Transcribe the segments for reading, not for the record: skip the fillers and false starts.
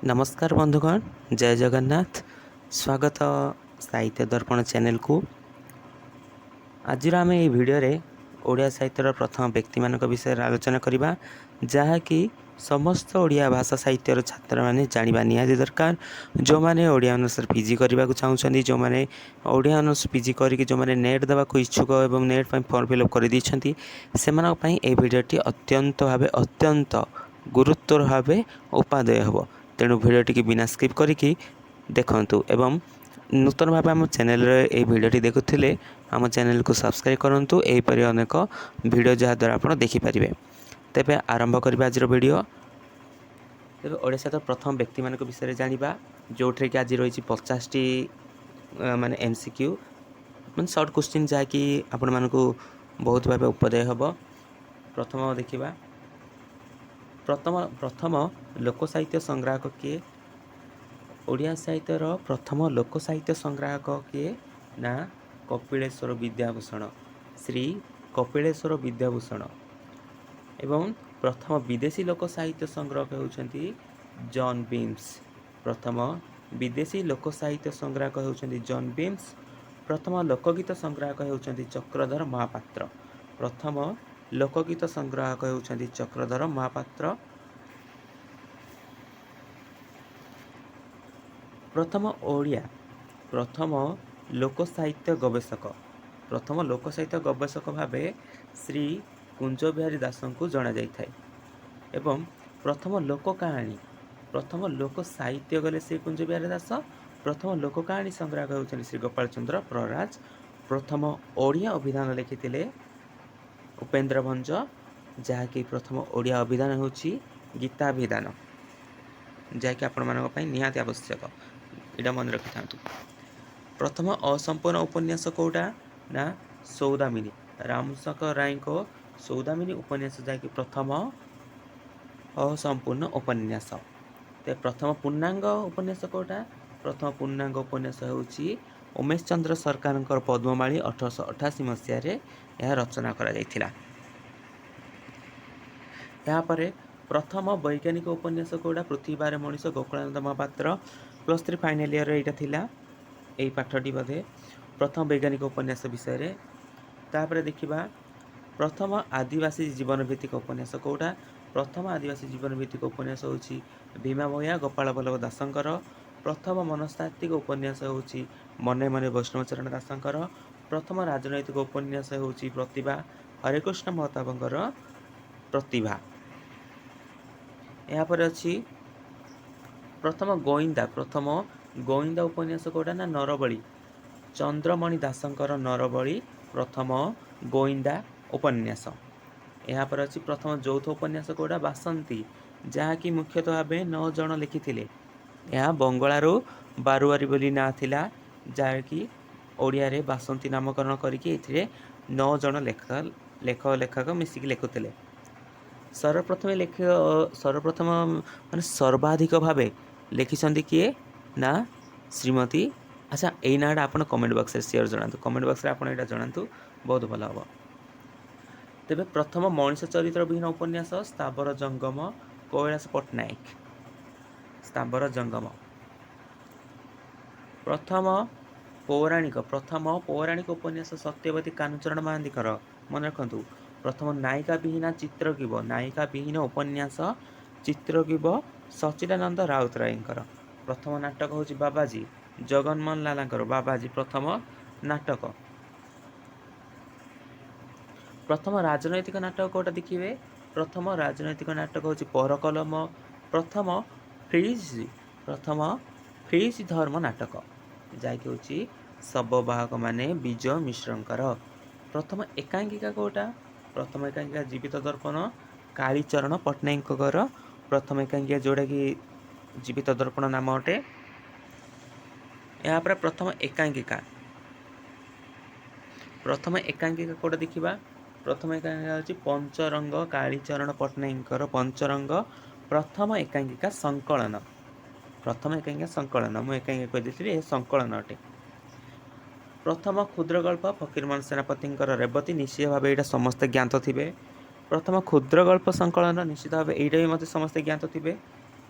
ନମସ୍କାର ବନ୍ଧୁଗଣ, ଜୟ ଜଗନ୍ନାଥ। ସ୍ୱାଗତ ସାହିତ୍ୟ ଦର୍ପଣ ଚ୍ୟାନେଲକୁ। ଆଜିର ଆମେ ଏହି ଭିଡ଼ିଓରେ ଓଡ଼ିଆ ସାହିତ୍ୟର ପ୍ରଥମ ବ୍ୟକ୍ତିମାନଙ୍କ ବିଷୟରେ ଆଲୋଚନା କରିବା, ଯାହାକି ସମସ୍ତ ଓଡ଼ିଆ ଭାଷା ସାହିତ୍ୟର ଛାତ୍ରମାନେ ଜାଣିବା ନିହାତି ଦରକାର। ଯେଉଁମାନେ ଓଡ଼ିଆ ଅନର୍ସରେ ପି ଜି କରିବାକୁ ଚାହୁଁଛନ୍ତି, ଯେଉଁମାନେ ଓଡ଼ିଆ ଅନର୍ସ ପି ଜି କରିକି ଯେଉଁମାନେ ନେଟ୍ ଦେବାକୁ ଇଚ୍ଛୁକ ଏବଂ ନେଟ୍ ପାଇଁ ଫର୍ମ ଫିଲ୍ଅପ୍ କରିଦେଇଛନ୍ତି, ସେମାନଙ୍କ ପାଇଁ ଏହି ଭିଡ଼ିଓଟି ଅତ୍ୟନ୍ତ ଭାବେ ଅତ୍ୟନ୍ତ ଗୁରୁତ୍ୱର ଭାବେ ଉପାଦେୟ ହେବ। ତେଣୁ ଭିଡ଼ିଓଟିକି ବିନା ସ୍କିପ୍ କରିକି ଦେଖନ୍ତୁ ଏବଂ ନୂତନ ଭାବେ ଆମ ଚ୍ୟାନେଲରେ ଏହି ଭିଡ଼ିଓଟି ଦେଖୁଥିଲେ ଆମ ଚ୍ୟାନେଲକୁ ସବସ୍କ୍ରାଇବ୍ କରନ୍ତୁ, ଏହିପରି ଅନେକ ଭିଡ଼ିଓ ଯାହାଦ୍ୱାରା ଆପଣ ଦେଖିପାରିବେ। ତେବେ ଆରମ୍ଭ କରିବା ଆଜିର ଭିଡ଼ିଓ। ତେବେ ଓଡ଼ିଶାର ପ୍ରଥମ ବ୍ୟକ୍ତିମାନଙ୍କ ବିଷୟରେ ଜାଣିବା, ଯେଉଁଥିରେ କି ଆଜି ରହିଛି 50ଟି ମାନେ ଏମ୍ ସି କ୍ୟୁ, ମାନେ ସର୍ଟ କୋଶ୍ଚିନ୍, ଯାହାକି ଆପଣମାନଙ୍କୁ ବହୁତ ଭାବେ ଉପଦେୟ ହେବ। ପ୍ରଥମ ଦେଖିବା, ପ୍ରଥମ ଲୋକ ସାହିତ୍ୟ ସଂଗ୍ରାହକ କିଏ? ଓଡ଼ିଆ ସାହିତ୍ୟର ପ୍ରଥମ ଲୋକ ସାହିତ୍ୟ ସଂଗ୍ରାହକ କିଏ ନା କପିଳେଶ୍ୱର ବିଦ୍ୟାଭୂଷଣ, ଶ୍ରୀ କପିଳେଶ୍ୱର ବିଦ୍ୟାଭୂଷଣ। ଏବଂ ପ୍ରଥମ ବିଦେଶୀ ଲୋକ ସାହିତ୍ୟ ସଂଗ୍ରାହକ ହେଉଛନ୍ତି ଜନ୍ ବିମ୍ସ। ପ୍ରଥମ ବିଦେଶୀ ଲୋକ ସାହିତ୍ୟ ସଂଗ୍ରାହକ ହେଉଛନ୍ତି ଜନ୍ ବିମ୍ସ। ପ୍ରଥମ ଲୋକଗୀତ ସଂଗ୍ରାହକ ହେଉଛନ୍ତି ଚକ୍ରଧର ମହାପାତ୍ର। ପ୍ରଥମ ଲୋକଗୀତ ସଂଗ୍ରାହକ ହେଉଛନ୍ତି ଚକ୍ରଧର ମହାପାତ୍ର। ପ୍ରଥମ ଓଡ଼ିଆ ପ୍ରଥମ ଲୋକ ସାହିତ୍ୟ ଗବେଷକ, ପ୍ରଥମ ଲୋକ ସାହିତ୍ୟ ଗବେଷକ ଭାବେ ଶ୍ରୀ କୁଞ୍ଜବିହାରୀ ଦାସଙ୍କୁ ଜଣାଯାଇଥାଏ। ଏବଂ ପ୍ରଥମ ଲୋକ କାହାଣୀ, ପ୍ରଥମ ଲୋକ ସାହିତ୍ୟ ଗଲେ ଶ୍ରୀ କୁଞ୍ଜବିହାରୀ ଦାସ। ପ୍ରଥମ ଲୋକ କାହାଣୀ ସଂଗ୍ରାହକ ହେଉଛନ୍ତି ଶ୍ରୀ ଗୋପାଳ ଚନ୍ଦ୍ର ପ୍ରହରାଜ। ପ୍ରଥମ ଓଡ଼ିଆ ଅଭିଧାନ ଲେଖିଥିଲେ ଉପେନ୍ଦ୍ର ଭଞ୍ଜ, ଯାହାକି ପ୍ରଥମ ଓଡ଼ିଆ ଅଭିଧାନ ହେଉଛି ଗୀତାଭିଧାନ, ଯାହାକି ଆପଣମାନଙ୍କ ପାଇଁ ନିହାତି ଆବଶ୍ୟକ, ଏଇଟା ମନେ ରଖିଥାନ୍ତୁ। ପ୍ରଥମ ଅସମ୍ପୂର୍ଣ୍ଣ ଉପନ୍ୟାସ କେଉଁଟା ନା ସୌଦାମିନୀ, ରାମଶଙ୍କର ରାୟଙ୍କ ସୌଦାମିନୀ ଉପନ୍ୟାସ, ଯାହାକି ପ୍ରଥମ ଅସମ୍ପୂର୍ଣ୍ଣ ଉପନ୍ୟାସ। ତେବେ ପ୍ରଥମ ପୂର୍ଣ୍ଣାଙ୍ଗ ଉପନ୍ୟାସ କେଉଁଟା? ପ୍ରଥମ ପୂର୍ଣ୍ଣାଙ୍ଗ ଉପନ୍ୟାସ ହେଉଛି ଉମେଶ ଚନ୍ଦ୍ର ସରକାରଙ୍କର ପଦ୍ମମାଳୀ, 1888 ମସିହାରେ ଏହା ରଚନା କରାଯାଇଥିଲା। ଏହାପରେ ପ୍ରଥମ ବୈଜ୍ଞାନିକ ଉପନ୍ୟାସ କେଉଁଟା? ପୃଥିବୀ ବାହାରେ ମଣିଷ, ଗୋକୁଳାନନ୍ଦ ମହାପାତ୍ର। +3 ଫାଇନାଲ୍ ଇୟର୍ ଏଇଟା ଥିଲା, ଏଇ ପାଠଟି ବୋଧେ ପ୍ରଥମ ବୈଜ୍ଞାନିକ ଉପନ୍ୟାସ ବିଷୟରେ। ତାପରେ ଦେଖିବା ପ୍ରଥମ ଆଦିବାସୀ ଜୀବନ ଭିତ୍ତିକ ଉପନ୍ୟାସ କେଉଁଟା? ପ୍ରଥମ ଆଦିବାସୀ ଜୀବନ ଭିତ୍ତିକ ଉପନ୍ୟାସ ହେଉଛି ଭୀମା ଭୂୟାଁ, ଗୋପାଳ ବଲ୍ଲଭ ଦାସଙ୍କର। ପ୍ରଥମ ମନସ୍ତାତ୍ତ୍ୱିକ ଉପନ୍ୟାସ ହେଉଛି ମନେ ମନେ, ବୈଷ୍ଣବ ଚରଣ ଦାସଙ୍କର। ପ୍ରଥମ ରାଜନୈତିକ ଉପନ୍ୟାସ ହେଉଛି ପ୍ରତିଭା, ହରେକୃଷ୍ଣ ମହତାବଙ୍କର ପ୍ରତିଭା। ଏହାପରେ ଅଛି ପ୍ରଥମ ଗୋଇନ୍ଦା, ପ୍ରଥମ ଗୋଇନ୍ଦା ଉପନ୍ୟାସ କେଉଁଟା ନା ନରବଳି, ଚନ୍ଦ୍ରମଣି ଦାସଙ୍କର ନରବଳି ପ୍ରଥମ ଗୋଇନ୍ଦା ଉପନ୍ୟାସ। ଏହାପରେ ଅଛି ପ୍ରଥମ ଯୌଥ ଉପନ୍ୟାସ କେଉଁଟା? ବାସନ୍ତୀ, ଯାହାକି ମୁଖ୍ୟତଃ ଭାବେ 9 ଜଣ ଲେଖିଥିଲେ। ଏହା ବଙ୍ଗଳାରୁ ବାରୁଆରୀ ବୋଲି ନାଁ ଥିଲା, ଯାହାକି ଓଡ଼ିଆରେ ବାସନ୍ତୀ ନାମକରଣ କରିକି ଏଥିରେ 9 ଜଣ ଲେଖକ ମିଶିକି ଲେଖୁଥିଲେ। ସର୍ବପ୍ରଥମେ ଲେଖ ସର୍ବପ୍ରଥମ ମାନେ ସର୍ବାଧିକ ଭାବେ ଲେଖିଛନ୍ତି କିଏ ନା ଶ୍ରୀମତୀ, ଆଚ୍ଛା ଏଇ ନାଁଟା ଆପଣ କମେଣ୍ଟ ବକ୍ସରେ ସିଓର ଜଣାନ୍ତୁ, କମେଣ୍ଟ ବକ୍ସରେ ଆପଣ ଏଇଟା ଜଣାନ୍ତୁ, ବହୁତ ଭଲ ହେବ। ତେବେ ପ୍ରଥମ ମଣିଷ ଚରିତ୍ର ବିହୀନ ଉପନ୍ୟାସ ସ୍ଥାବର ଜଙ୍ଗମ, କୈଳାସ ପଟ୍ଟନାୟକ, ସ୍ଥାବର ଜଙ୍ଗମ। ପ୍ରଥମ ପୌରାଣିକ, ପ୍ରଥମ ପୌରାଣିକ ଉପନ୍ୟାସ ସତ୍ୟବତୀ, କାହ୍ନୁଚରଣ ମହାନ୍ତିଙ୍କର, ମନେ ରଖନ୍ତୁ। ପ୍ରଥମ ନାୟିକା ବିହୀନ ଚିତ୍ରଗ୍ରୀବ, ନାୟିକା ବିହୀନ ଉପନ୍ୟାସ ଚିତ୍ରଗ୍ରୀବ, ସଚିଦାନନ୍ଦ ରାଉତରାୟଙ୍କର। ପ୍ରଥମ ନାଟକ ହେଉଛି ବାବାଜୀ, ଜଗନମୋହନ ଲାଲାଙ୍କର ବାବାଜୀ ପ୍ରଥମ ନାଟକ। ପ୍ରଥମ ରାଜନୈତିକ ନାଟକ କେଉଁଟା ଦେଖିବେ? ପ୍ରଥମ ରାଜନୈତିକ ନାଟକ ହେଉଛି ପରକଲମ। ପ୍ରଥମ ଫ୍ରିଜ୍, ପ୍ରଥମ ଫ୍ରିଜ୍ ଧର୍ମ ନାଟକ ଯାହାକି ହେଉଛି ଶବବାହକ ମାନେ, ବିଜୟ ମିଶ୍ରଙ୍କର। ପ୍ରଥମ ଏକାଙ୍କିକା କେଉଁଟା? ପ୍ରଥମ ଏକାଙ୍କିକା ଜୀବିତ ଦର୍ପଣ, କାଳୀଚରଣ ପଟ୍ଟନାୟକଙ୍କର ପ୍ରଥମ ଏକାଙ୍କିକା, ଯେଉଁଟାକି ଜୀବିତ ଦର୍ପଣ ନାମ ଅଟେ। ଏହାପରେ ପ୍ରଥମ ଏକାଙ୍କିକା, ପ୍ରଥମ ଏକାଙ୍କିକା କେଉଁଟା ଦେଖିବା? ପ୍ରଥମ ଏକାଙ୍କିକା ହେଉଛି ପଞ୍ଚରଙ୍ଗ, କାଳୀଚରଣ ପଟ୍ଟନାୟକଙ୍କର ପଞ୍ଚରଙ୍ଗ ପ୍ରଥମ ଏକାଙ୍କିକା ସଂକଳନ। ପ୍ରଥମ ଏକାଙ୍କିକା ସଂକଳନ, ମୁଁ ଏକାଙ୍କିକା କହିଦେଇଥିଲି, ଏ ସଂକଳନ ଅଟେ। ପ୍ରଥମ କ୍ଷୁଦ୍ର ଗଳ୍ପ ଫକୀରମୋହନ ସେନାପତିଙ୍କର ରେବତୀ, ନିଶ୍ଚିତ ଭାବେ ଏଇଟା ସମସ୍ତେ ଜ୍ଞାତ ଥିବେ। ପ୍ରଥମ କ୍ଷୁଦ୍ର ଗଳ୍ପ ସଂକଳନ ନିଶ୍ଚିତ ଭାବେ ଏଇଟା ବି ମଧ୍ୟ ସମସ୍ତେ ଜ୍ଞାତ ଥିବେ।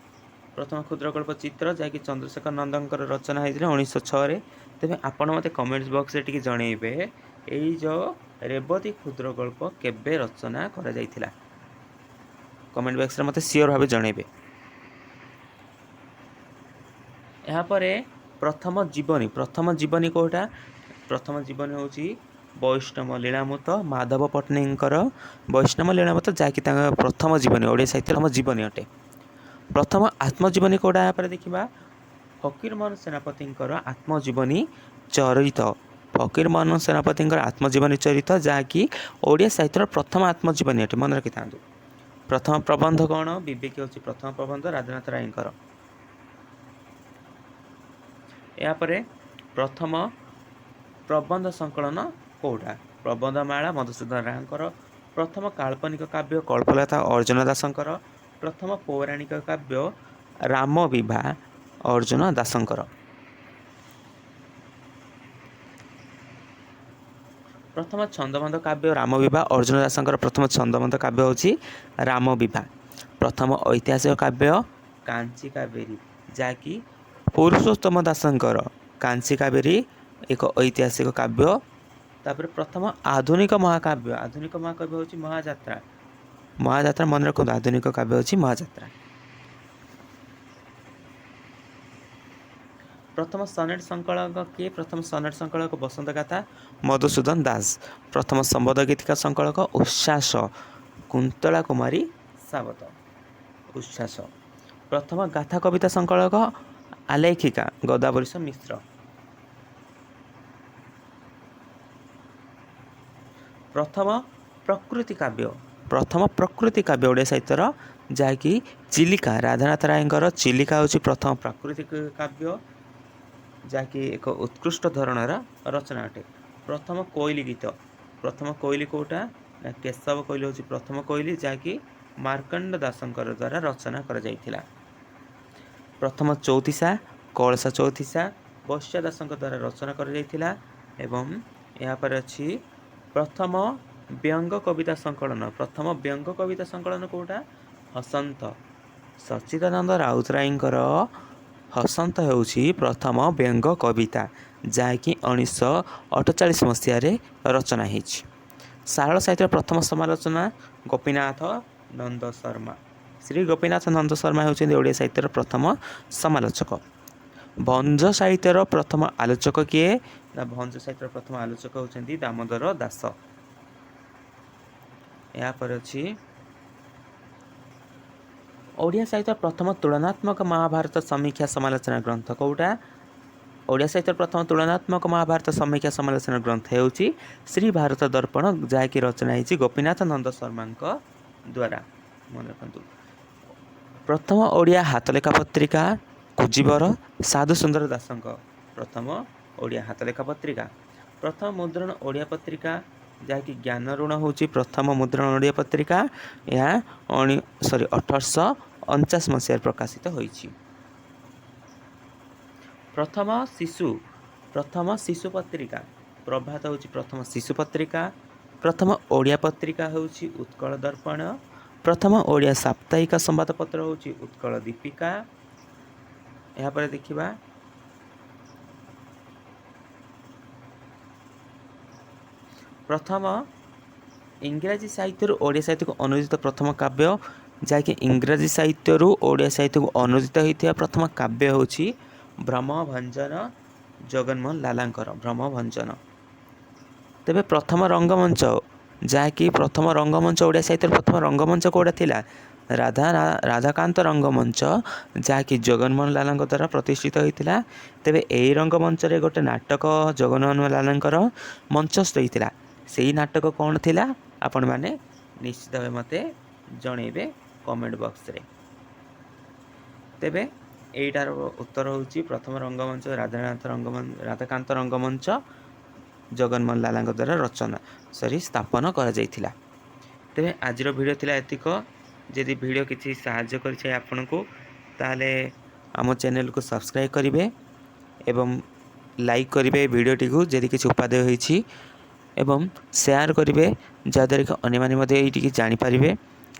ପ୍ରଥମ କ୍ଷୁଦ୍ରଗଳ୍ପ ଚିତ୍ର, ଯାହାକି ଚନ୍ଦ୍ରଶେଖର ନନ୍ଦଙ୍କର ରଚନା ହେଇଥିଲା 1906ରେ। ତେବେ ଆପଣ ମୋତେ କମେଣ୍ଟସ୍ ବକ୍ସରେ ଟିକେ ଜଣେଇବେ, ଏଇ ଯେଉଁ ରେବତୀ କ୍ଷୁଦ୍ରଗଳ୍ପ କେବେ ରଚନା କରାଯାଇଥିଲା? କମେଣ୍ଟ ବକ୍ସରେ ମୋତେ ସିଓର ଭାବେ ଜଣେଇବେ। ଏହାପରେ ପ୍ରଥମ ଜୀବନୀ। ପ୍ରଥମ ଜୀବନୀ କେଉଁଟା? ପ୍ରଥମ ଜୀବନୀ ହେଉଛି ବୈଷ୍ଣବ ଲୀଳାମୃତ, ମାଧବ ପଟ୍ଟନାୟକଙ୍କର ବୈଷ୍ଣବ ଲୀଳାମୃତ, ଯାହାକି ତାଙ୍କ ପ୍ରଥମ ଜୀବନୀ, ଓଡ଼ିଆ ସାହିତ୍ୟର ଜୀବନୀ ଅଟେ। ପ୍ରଥମ ଆତ୍ମଜୀବନୀ କେଉଁଟା? ଏହାପରେ ଦେଖିବା ଫକୀରମୋହନ ସେନାପତିଙ୍କର ଆତ୍ମଜୀବନୀ ଚରିତ। ଫକୀରମୋହନ ସେନାପତିଙ୍କର ଆତ୍ମଜୀବନୀ ଚରିତ, ଯାହାକି ଓଡ଼ିଆ ସାହିତ୍ୟର ପ୍ରଥମ ଆତ୍ମଜୀବନୀ ଅଟେ, ମନେ ରଖିଥାନ୍ତୁ। ପ୍ରଥମ ପ୍ରବନ୍ଧ କ'ଣ? ବିବେକ ହେଉଛି ପ୍ରଥମ ପ୍ରବନ୍ଧ, ରାଧାନାଥ ରାୟଙ୍କର। ଏହାପରେ ପ୍ରଥମ ପ୍ରବନ୍ଧ ସଂକଳନ କେଉଁଟା? ପ୍ରବନ୍ଧମାଳା, ମଧୁସୂଦନ ରାୟଙ୍କର। ପ୍ରଥମ କାଳ୍ପନିକ କାବ୍ୟ କଳ୍ପଲତା, ଅର୍ଜୁନ ଦାସଙ୍କର। ପ୍ରଥମ ପୌରାଣିକ କାବ୍ୟ ରାମ ବିବାହ, ଅର୍ଜୁନ ଦାସଙ୍କର। ପ୍ରଥମ ଛନ୍ଦବନ୍ଧ କାବ୍ୟ ରାମ ବିବାହ, ଅର୍ଜୁନ ଦାସଙ୍କର। ପ୍ରଥମ ଛନ୍ଦବନ୍ଧ କାବ୍ୟ ହେଉଛି ରାମ ବିବାହ। ପ୍ରଥମ ଐତିହାସିକ କାବ୍ୟ କାଞ୍ଚି କାବେରୀ, ଯାହାକି ପୁରୁଷୋତ୍ତମ ଦାସଙ୍କର। କାଞ୍ଚି କାବେରୀ ଏକ ଐତିହାସିକ କାବ୍ୟ। ତାପରେ ପ୍ରଥମ ଆଧୁନିକ ମହାକାବ୍ୟ। ଆଧୁନିକ ମହାକାବ୍ୟ ହେଉଛି ମହାଯାତ୍ରା। ମହାଯାତ୍ରା, ମନେ ରଖନ୍ତୁ, ଆଧୁନିକ କାବ୍ୟ ହେଉଛି ମହାଯାତ୍ରା। ପ୍ରଥମ ସନେଟ୍ ସଂକଳକ କିଏ? ପ୍ରଥମ ସନେଟ୍ ସଂକଳକ ବସନ୍ତ ଗାଥା, ମଧୁସୂଦନ ଦାସ। ପ୍ରଥମ ସମ୍ବୋଧ ଗୀତିକା ସଂକଳକ ଉଚ୍ଛ୍ୱାସ, କୁନ୍ତଳା କୁମାରୀ ସାବତ, ଉଚ୍ଛ୍ୱାସ। ପ୍ରଥମ ଗାଥା କବିତା ସଂକଳକ ଆଲେଖିକା, ଗୋଦାବରୀଶ ମିଶ୍ର। ପ୍ରଥମ ପ୍ରକୃତି କାବ୍ୟ। ପ୍ରଥମ ପ୍ରକୃତି କାବ୍ୟ ଓଡ଼ିଆ ସାହିତ୍ୟର, ଯାହାକି ଚିଲିକା, ରାଧାନାଥ ରାୟଙ୍କର ଚିଲିକା ହେଉଛି ପ୍ରଥମ ପ୍ରାକୃତିକ କାବ୍ୟ, ଯାହାକି ଏକ ଉତ୍କୃଷ୍ଟ ଧରଣର ରଚନା ଅଟେ। ପ୍ରଥମ କୋଇଲି ଗୀତ। ପ୍ରଥମ କୋଇଲି କେଉଁଟା ନା କେଶବ କୋଇଲି ହେଉଛି ପ୍ରଥମ କୋଇଲି, ଯାହାକି ମାର୍କଣ୍ଡ ଦାସଙ୍କର ଦ୍ୱାରା ରଚନା କରାଯାଇଥିଲା। ପ୍ରଥମ ଚଉତିଶା କଳସା ଚଉତିଶା, ବତ୍ସ ଦାସଙ୍କ ଦ୍ୱାରା ରଚନା କରାଯାଇଥିଲା। ଏବଂ ଏହାପରେ ଅଛି ପ୍ରଥମ ବ୍ୟଙ୍ଗ କବିତା ସଂକଳନ। ପ୍ରଥମ ବ୍ୟଙ୍ଗ କବିତା ସଂକଳନ କେଉଁଟା? ହସନ୍ତ, ସଚ୍ଚିଦାନନ୍ଦ ରାଉତରାୟଙ୍କର ହସନ୍ତ ହେଉଛି ପ୍ରଥମ ବ୍ୟଙ୍ଗ କବିତା, ଯାହାକି 1948 ମସିହାରେ ରଚନା ହେଇଛି। ସାରଳ ସାହିତ୍ୟର ପ୍ରଥମ ସମାଲୋଚନା ଗୋପୀନାଥ ନନ୍ଦ ଶର୍ମା। ଶ୍ରୀ ଗୋପୀନାଥ ନନ୍ଦ ଶର୍ମା ହେଉଛନ୍ତି ଓଡ଼ିଆ ସାହିତ୍ୟର ପ୍ରଥମ ସମାଲୋଚକ। ଭଞ୍ଜ ସାହିତ୍ୟର ପ୍ରଥମ ଆଲୋଚକ କିଏ ନା ଭଞ୍ଜ ସାହିତ୍ୟର ପ୍ରଥମ ଆଲୋଚକ ହେଉଛନ୍ତି ଦାମୋଦର ଦାସ। ଏହାପରେ ଅଛି ଓଡ଼ିଆ ସାହିତ୍ୟର ପ୍ରଥମ ତୁଳନାତ୍ମକ ମହାଭାରତ ସମୀକ୍ଷା ସମାଲୋଚନା ଗ୍ରନ୍ଥ କେଉଁଟା? ଓଡ଼ିଆ ସାହିତ୍ୟର ପ୍ରଥମ ତୁଳନାତ୍ମକ ମହାଭାରତ ସମୀକ୍ଷା ସମାଲୋଚନା ଗ୍ରନ୍ଥ ହେଉଛି ଶ୍ରୀ ଭାରତ ଦର୍ପଣ, ଯାହାକି ରଚନା ହେଇଛି ଗୋପୀନାଥ ନନ୍ଦ ଶର୍ମାଙ୍କ ଦ୍ୱାରା, ମନେ ରଖନ୍ତୁ। ପ୍ରଥମ ଓଡ଼ିଆ ହାତଲେଖା ପତ୍ରିକା କୁଜିବର, ସାଧୁ ସୁନ୍ଦର ଦାସଙ୍କ ପ୍ରଥମ ଓଡ଼ିଆ ହାତଲେଖା ପତ୍ରିକା। ପ୍ରଥମ ମୁଦ୍ରଣ ଓଡ଼ିଆ ପତ୍ରିକା, ଯାହାକି ଜ୍ଞାନ ଋଣ ହେଉଛି ପ୍ରଥମ ମୁଦ୍ରଣ ଓଡ଼ିଆ ପତ୍ରିକା। ଏହା 1849 ମସିହାରେ ପ୍ରକାଶିତ ହୋଇଛି। ପ୍ରଥମ ଶିଶୁ ପତ୍ରିକା ପ୍ରଭାତ ହେଉଛି ପ୍ରଥମ ଶିଶୁ ପତ୍ରିକା। ପ୍ରଥମ ଓଡ଼ିଆ ପତ୍ରିକା ହେଉଛି ଉତ୍କଳ ଦର୍ପଣ। ପ୍ରଥମ ଓଡ଼ିଆ ସାପ୍ତାହିକ ସମ୍ବାଦପତ୍ର ହେଉଛି ଉତ୍କଳ ଦୀପିକା। ଏହାପରେ ଦେଖିବା ପ୍ରଥମ ଇଂରାଜୀ ସାହିତ୍ୟରୁ ଓଡ଼ିଆ ସାହିତ୍ୟକୁ ଅନୁଦିତ ପ୍ରଥମ କାବ୍ୟ, ଯାହାକି ଇଂରାଜୀ ସାହିତ୍ୟରୁ ଓଡ଼ିଆ ସାହିତ୍ୟକୁ ଅନୁଦିତ ହୋଇଥିବା ପ୍ରଥମ କାବ୍ୟ ହେଉଛି ଭ୍ରମଭଞ୍ଜନ, ଜଗନ୍ମୋହନ ଲାଲାଙ୍କର ଭ୍ରମଭଞ୍ଜନ। ତେବେ ପ୍ରଥମ ରଙ୍ଗମଞ୍ଚ, ଯାହାକି ପ୍ରଥମ ରଙ୍ଗମଞ୍ଚ ଓଡ଼ିଆ ସାହିତ୍ୟର ପ୍ରଥମ ରଙ୍ଗମଞ୍ଚ କେଉଁଟା ଥିଲା? ରାଧାକାନ୍ତ ରଙ୍ଗମଞ୍ଚ, ଯାହାକି ଜଗନ୍ମୋହନ ଲାଲାଙ୍କ ଦ୍ୱାରା ପ୍ରତିଷ୍ଠିତ ହୋଇଥିଲା। ତେବେ ଏହି ରଙ୍ଗମଞ୍ଚରେ ଗୋଟେ ନାଟକ ଜଗନ୍ମୋହନ ଲାଲାଙ୍କର ମଞ୍ଚସ୍ଥ ହୋଇଥିଲା। ସେଇ ନାଟକ କ'ଣ ଥିଲା ଆପଣମାନେ ନିଶ୍ଚିତ ଭାବେ ମୋତେ ଜଣେଇବେ କମେଣ୍ଟ ବକ୍ସରେ। ତେବେ ଏଇଟାର ଉତ୍ତର ହେଉଛି ପ୍ରଥମ ରଙ୍ଗମଞ୍ଚ ରାଧାନାଥ ରଙ୍ଗମଞ୍ଚ, ରାଧାକାନ୍ତ ରଙ୍ଗମଞ୍ଚ ଜଗନ୍ମୋହନ ଲାଲାଙ୍କ ଦ୍ୱାରା ରଚନା ସ୍ଥାପନ କରାଯାଇଥିଲା। ତେବେ ଆଜିର ଭିଡ଼ିଓ ଥିଲା ଏତିକ। ଯଦି ଭିଡ଼ିଓ କିଛି ସାହାଯ୍ୟ କରିଥାଏ ଆପଣଙ୍କୁ, ତାହେଲେ ଆମ ଚ୍ୟାନେଲକୁ ସବସ୍କ୍ରାଇବ୍ କରିବେ ଏବଂ ଲାଇକ୍ କରିବେ ଭିଡ଼ିଓଟିକୁ ଯଦି କିଛି ଉପାଦେୟ ହୋଇଛି, ଏବଂ ସେୟାର କରିବେ ଯାହାଦ୍ୱାରା କି ଅନ୍ୟମାନେ ମଧ୍ୟ ଏଇଟିକି ଜାଣିପାରିବେ।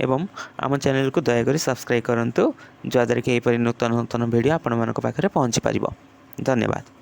ଏବଂ ଆମ ଚ୍ୟାନେଲକୁ ଦୟାକରି ସବସ୍କ୍ରାଇବ୍ କରନ୍ତୁ, ଯାହାଦ୍ୱାରା କି ଏହିପରି ନୂତନ ନୂତନ ଭିଡ଼ିଓ ଆପଣମାନଙ୍କ ପାଖରେ ପହଞ୍ଚି ପାରିବ। ଧନ୍ୟବାଦ।